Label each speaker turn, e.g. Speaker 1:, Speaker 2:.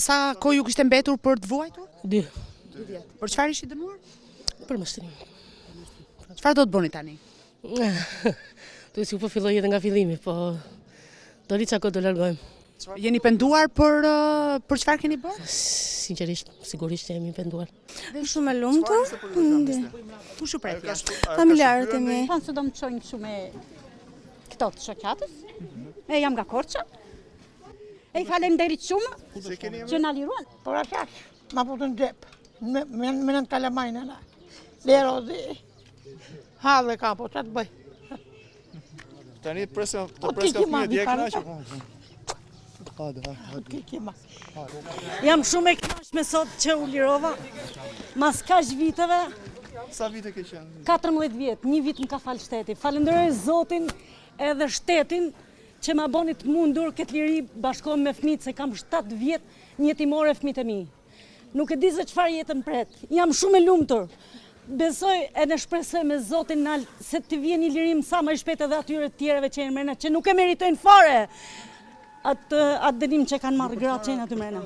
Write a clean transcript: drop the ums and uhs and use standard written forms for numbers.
Speaker 1: Sa kohë ju kishte mbetur për të vuajtur?
Speaker 2: Dy.
Speaker 1: Dy vjet. Për çfarë ishit dënuar?
Speaker 2: Për mashtrim.
Speaker 1: Çfarë do të bëni tani?
Speaker 2: Duhet si po filloj jetën nga fillimi, po do li çako do largojmë.
Speaker 1: Jeni penduar për për çfarë keni bërë?
Speaker 2: Sinqerisht, sigurisht jemi penduar.
Speaker 3: Shumë e lumtur.
Speaker 1: Kush ju pret jashtë?
Speaker 3: Familjarët e mi.
Speaker 4: Thanë se do më çojnë kështu me këto të shoqatës. E jam nga Korça. E i falemnderit shumë që na liruan.
Speaker 5: Por ashash, ma futën në xhep, me, me, me nënë kalamajnë na. Lero zi. Halle ka, po ça të bëj?
Speaker 6: Tani presim të
Speaker 5: Po,
Speaker 6: presim
Speaker 5: ti ki ma,
Speaker 6: fëmijët, je
Speaker 5: di fare.
Speaker 6: kënaqur.
Speaker 5: Ti ki ma.
Speaker 7: Jam shumë e kënaqshme sot që u lirova. Mas kaq viteve,
Speaker 6: Sa vite ke qenë?
Speaker 7: 14 vjet, një vit më ka falë shteti. Falenderoj Zotin edhe shtetin që ma boni të mundur këtë liri bashkohem me fëmijët se kam 7 vjet në jetimore fëmijët e mi. Nuk e di se çfarë jetë më pret. Jam shumë e lumtur. Besoj edhe shpresoj me Zotin nalt se të vjen një lirim sa më shpejt edhe atyre të tjerëve që janë mrena, që nuk e meritojnë fare atë atë dënim që kanë marrë gratë që janë aty mrena.